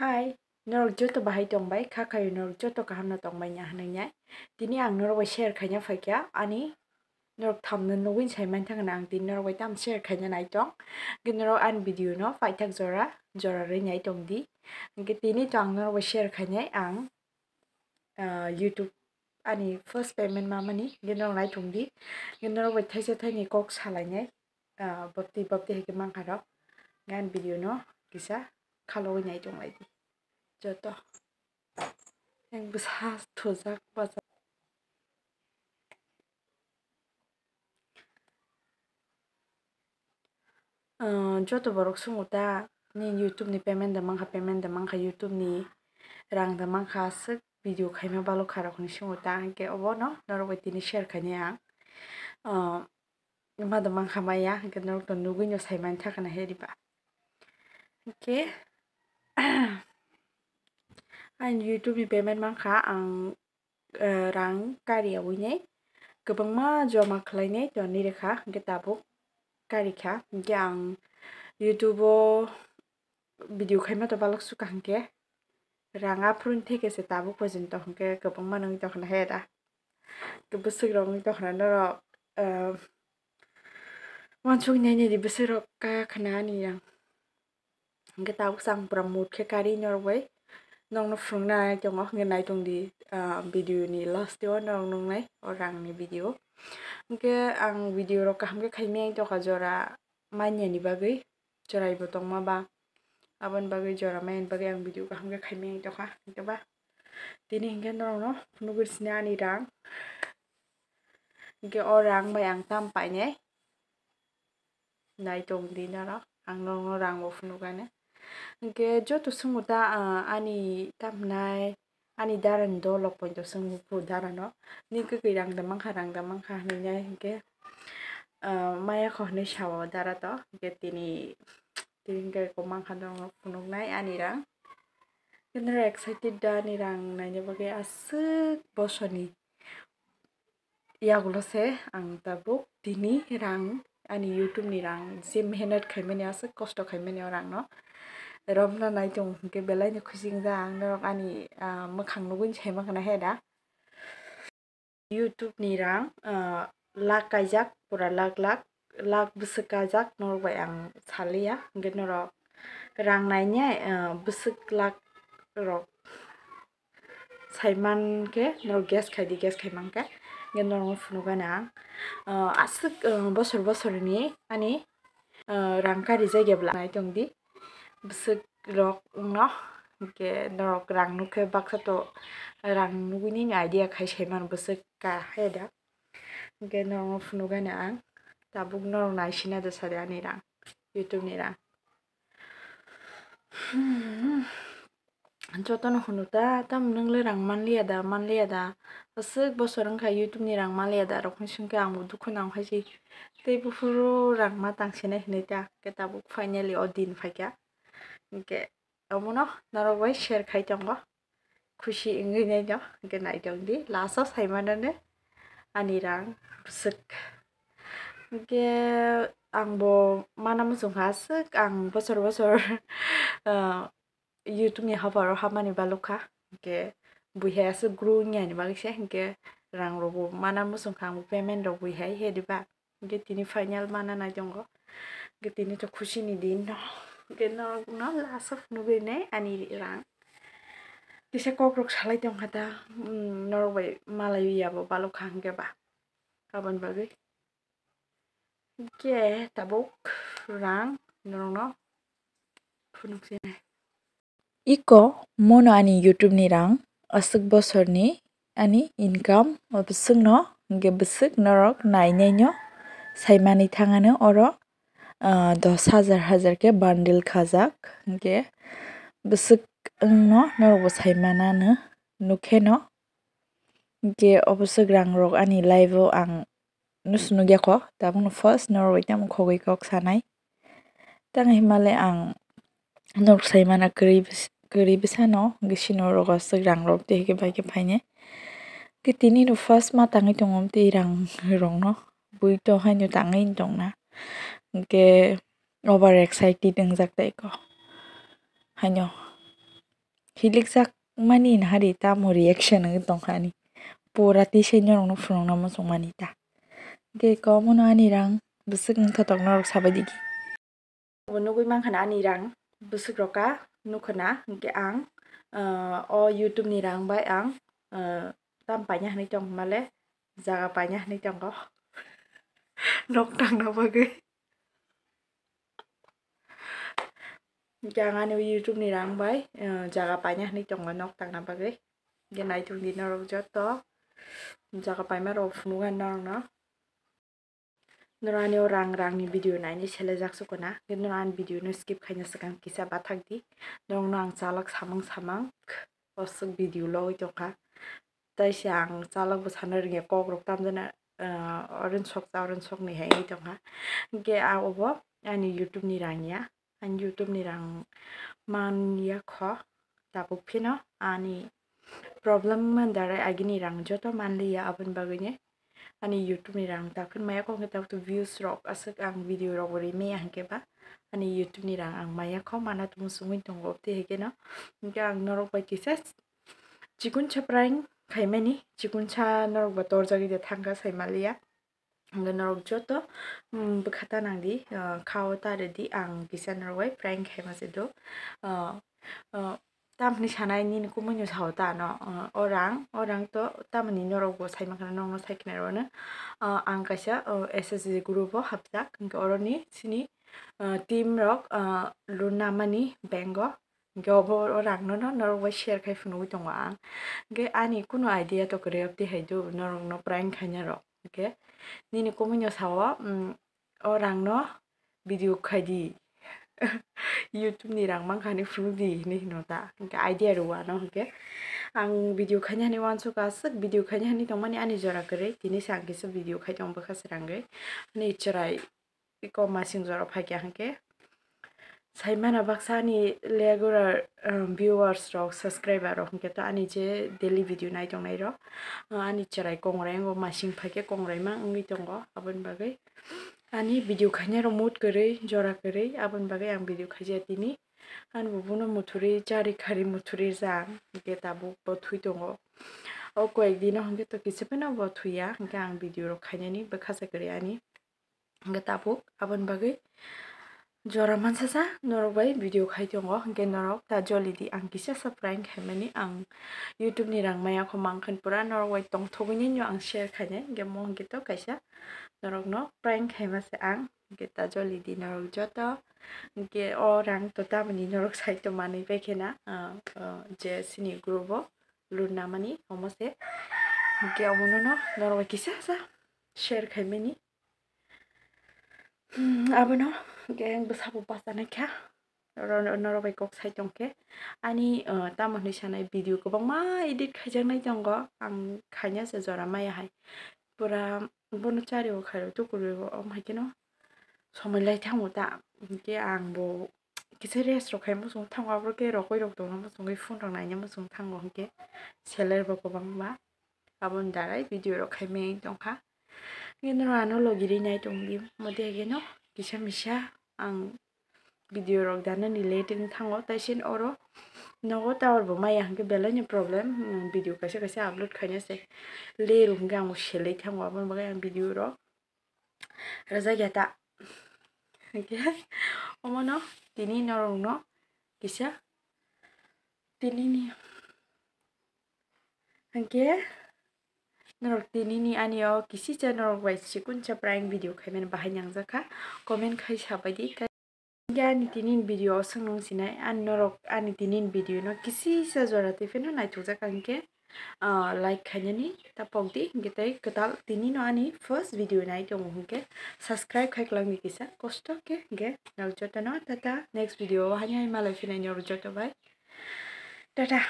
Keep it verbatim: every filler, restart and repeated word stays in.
Hi, norok joto bahai tongbai, kha khayo norok joto kaham no tongbai ya hinwi nai. Tini ang norok bai share khaina phaikha, ani norok thamno nugwi sai mantha khna ang tini norok bai tam share khaina nai tong. Hwnkhe norok ani video no paithak jora, jora rwi nai tong di. Hwnkhe tini to ang norok bai share khainai ang, ah, YouTube ani first payment mamani, hwnkhe norok nai tong di. Hwnkhe norok bai thaisa thaini kok salainai, ah, bapti bapti hai khe mankha rok. Hwnkhe ani video no kisa khalogwi nai tong lai di. Joto. Yang bwsa thujak bajak. Ah, joto borok swngo ta, nini YouTube ni payment da mankha, payment da mankha, YouTube ni rang da mankha, aswk video khaima balok kha rok hinwi swngo ta, hinkhe obono norok bai tini share khainai ang. Ah, ma da mankha maya, hinkhe norok to nugwi no sai mantha khna he diba. Hinkhe ani YouTube ni payment mankha ang, eh, rang kari yaui nai kwbangma joma khlai nai to nini rekha, hinkhe tabuk kari kha. Hinkhe ang YouTube o video khaima to balok sukha hinkhe rang aphuru theke se tabuk porjonto hinkhe kwbangma nungwi tongkha na he da. Bwswk rok wngwi tongkha na norok, eh, wansuk nai nai di bwswk rok ka khna ani rang. Hwnkhe tabuk chwng pura mood khe kari norok bai nokno phunukna nai tongo, hwnkhe nai tong di, ah, video ni last o norok nuknai o rang ni video. Hwnkhe ang video rok kaham khe khaimaya tongkha jora manya ni bagwi, chwrai bo tongma ba, aboni bagwi jora manya ni bagwi ang video kaham khe khaimaya tongkha, hwnkhe ba tini hwnkhe norok no phunugwi sini ani rang. Hwnkhe o rang bai ang tam painai. Nai tong di norok, ang norokno rang bo phunukani. Hwnkhe joto swngo ta, ah, ani tam hwnai, ani dara ni dolok poito swngo phu dara no. Ni kwkwi rang da mankha, rang da mankha hinwi nai hwnkhe, ah, maya kho hinwi sao dara to. Hwnkhe tini, tini hwnkhe kok mankha norokno phunuknai ani rang. Hwnkhe norok excited da ani rang naina bagwi aswk bosorni yagulo se ang tabuk tini rang, ani YouTube ni rang, je mehnat khaimani, aswk kosto khaimani o rang no romna nai tongo hwnkhe belai no khusi wngjak ang norok ani, ah, mwkhang nugwi sai mankha na he da. YouTube ni rang, ah, lakh kaijak, pura lakh lakh, lakh bwswk kaijak norok bai ang saliya, hwnkhe norok rang nainai, ah, bwswk lakh rok. Saiman khe norok guess khai di, guess khai mankhe hwnkhe norokno phunukgana ang, ah, aswk, ah, bosor bosor ni ani, ah, rang karijak ya bwla nai tong di bwswk rok wngno, hwnkhe norok rang nukhe baksa to rang nugwini idea khai saiman bwswk ka he da, hwnkhe norokno phunukgana ang tabuk norok naisina da sadi ani rang YouTube ni rang. Jotono hwnwi ta, tamo nwng le rang manliya da, manliya da? Aswk bosor wngkha YouTube ni rang manliya da rok hinwi swngkhe, ang bo dukhu nang phai se. Tei buphuru rang ma tang sinai hinwi ta, khe tabuk finally o din phaikha. Hinkhe omono norok bai share khai tongo. Khusi wngwi nai no, hinkhe nai tong di, last o sai mano ne ani rang bwswk. Hinkhe ang bo mana muchung kha aswk, ang bosor bosor, ah, YouTube ni haparo hapmani balukha, hinkhe buihai aswk grow wngya ni bagwi se, hinkhe rang rok bo mana muchung kha, ang bo payment rok buihai he diba, hinkhe tini final mana nai tongo, hinkhe tini to khusi ni din no, hinkhe norok no last o phunugwi nai ani rang kisa kok rok salai tongkha ta, um, norok bai malai ya bo balukha hinkhe ba aboni bagwi. Hinkhe tabuk rang norokno phunuksinai. Iko mono ani YouTube ni rang aswk bosorni ani income o bwswkno hinkhe bwswk norok nainaino saimani thangano oro, ah, dos hajar hajar khe bundle khajak hinkhe bwswk wngno norokbo saimanano nukheno hinkhe o bwswk rangrok ani life o ang nusu nukya kho, tabukno first norok bai tamo khogwi kok sanai. Tang himale ang norok sai mana kwrwi bwsano, gisi norok aswk rang rok tei hwnkhe bai khe phainai. Khe tini no first ma tangwi tongo tei rang rokno bui to haino tangwi tongna. Hinkhe over excited wngjak tei kho haino. hilikjak mani nahari tamo reaction wngwi tongkha ani. Pura tisai norokno phunukna muchungmani ta. Hwnkhe kwbangmano ani rang bwswk wngthotok norok sabai digi. Bo nugwi mankha na ani rang bwswk rokha nukha na, hwnkhe ang, ah, o YouTube ni rang bai ang, ah, tam paina hinwi tong hwnmale jaga paina hinwi tongo nok tangna bagwi. Hwnkhe ang ani YouTube ni rang bai, ah, jaga paina hinwi tongo nok tangna bagwi. Hwnkhe naithok di norok joto jaga paima rok phunukha norokno. Norok ani o rang, rangni video naini selejak sukuna, hwnkhe norok ani video no skip khaina swkang kisa bathak di. Norokno ang chalok samang samang oswk video logwi tongkha. Taisa ang chalok bo sana rwngya, kok rok tamjana, ah, oren soksa, oren sokni hai wngwi tongkha. Hwnkhe ang obo ani YouTube ni rang ya. Ani YouTube ni rang man ya kho, tabuk phino ani problem man darai agini rang joto man liya, aboni bagwino ani YouTube ni rang ta phino maya kho, hwnkhe tabuk to views rok aswk ang video rok bo ri maya hwnkhe ba ani YouTube ni rang ang maya kho, mana tumo sungwi tongo tei hwnkhe no. Hwnkhe ang norok bai kisa chikun sa prank khaimani, chikun sa norok ba torjagwi de thangkha sai maliya. Hwnkhe norok joto, mm, bwkha ta nang di, ah, kha o ta rw di, ang kisa norok bai prank khaima se do. Ah, ah, tamni sanai nini kumui no sao ta no, ah, o rang, o rang to tamni norok bo sai mankha na, norok no sai khna rw no. Ah, ang kaisa, ah, S S G group o hapjak, hwnkhe oroni chini, ah, team rok, ah, loan namani bank o. Hwnkhe obo o rang no, no norok bai share khai phunugwi tongo ang. Hwnkhe ani kunu idea to kwrwi, aboni hai do norok no prank khaina rok. Hwnkhe nini kumui no sao, mm, o rang no video khai di. YouTube ni rang mankha hinwi phunuk di hinwi hino ta. Hwnkhe idea rw ano hwnkhe ang video khaina hinwi uansukha, aswk video khaina hinwi tongmani ani jora kwrwi. Tini se ang kisa video khai tongo bwkha se rangwi. Ani chwrai iko masing jora phaikha hwnkhe. Saimano baksa ani regular, um, viewers rok, subscriber rok hwnkhe to ani je daily video nai tongnai rok, uh, ani chwrai kongrai wngwi masing phaikhe kongrai ma wngwi tongo, aboni bagwi ani video khainai rok mood kwrwi, jora kwrwi, aboni bagwi ang video khaijak tini. Ani bubuno muthurwi chari khari muthurwi rijak hwnkhe tabuk bo thwi tongo. O koyek dino hwnkhe to kisa phano bo thwiya, hwnkhe ang video rok khainani bwkha se kwrwi ani. Hwnkhe tabuk aboni bagwi jora mansa sa norok bai video khai tongo, hwnkhe norok ta joli di, ang kisa sa prank khaimani, ang YouTube ni rang maya kho mankhan pura norok bai tongthogwi nini ang share khainai, hwnkhe mo hwnkhe to kaisa norok no prank khaima se ang, hwnkhe ta joli di norok joto, hwnkhe o rang to tamoni norok sai to manwi bai khena, ah, ah, je sini group o loan namani omo se, hwnkhe omono no norok bai kisa sa share khaimani. Hmm, abono hwnkhe ang bwsabo bachanaikha. Oro norok bai kok sai tongkhe ani, uh, tamo hinwi sanai video kwbangma edit khaijaknai tongo, ang khaina se jora maya hai. Pura bono chari o khairo tukurwi o, omo hai kheno somoi lai thango ta. Hwnkhe ang bo kisa rest rok khai muchung thango, aboro khe rokoi rok tongno muchungwi phone rok naina muchung thango, hwnkhe seller bo kwbangma. Aboni darai video rok khai meng tongkha. Hwnkhe norok ano logi ri nai tongdi, mode hwnkhe no kisa misa ang video rok danani late wng thango, tei sini oro nogo tower bo maya hwnkhe belai ni problem, mm, video kaisa kaisa upload khaina se late rw hwnkhe ang selai thango, aboni bagwi ang video rok rwjak ya ta. Hwnkhe omono tini norokno kisa tinini, hwnkhe norok tinini ani o kisisa norok bai chikon cha prank video khaimani bahai nangjakha, comment khai sabaidi. Hwnkhe ani tinin video o swngno wngsinai, ani norok ani tinin video no kisisa jora twi phano naithokjak ang khe, ah, like khainani ta pokdi, hwnkhe tei kwtal tini no ani first video nai tongo, hwnkhe subscribe khai kwlangdi kisa kosto khe, hwnkhe norok jotono tata, next video o haino hai malai phinai norok joto bai tata.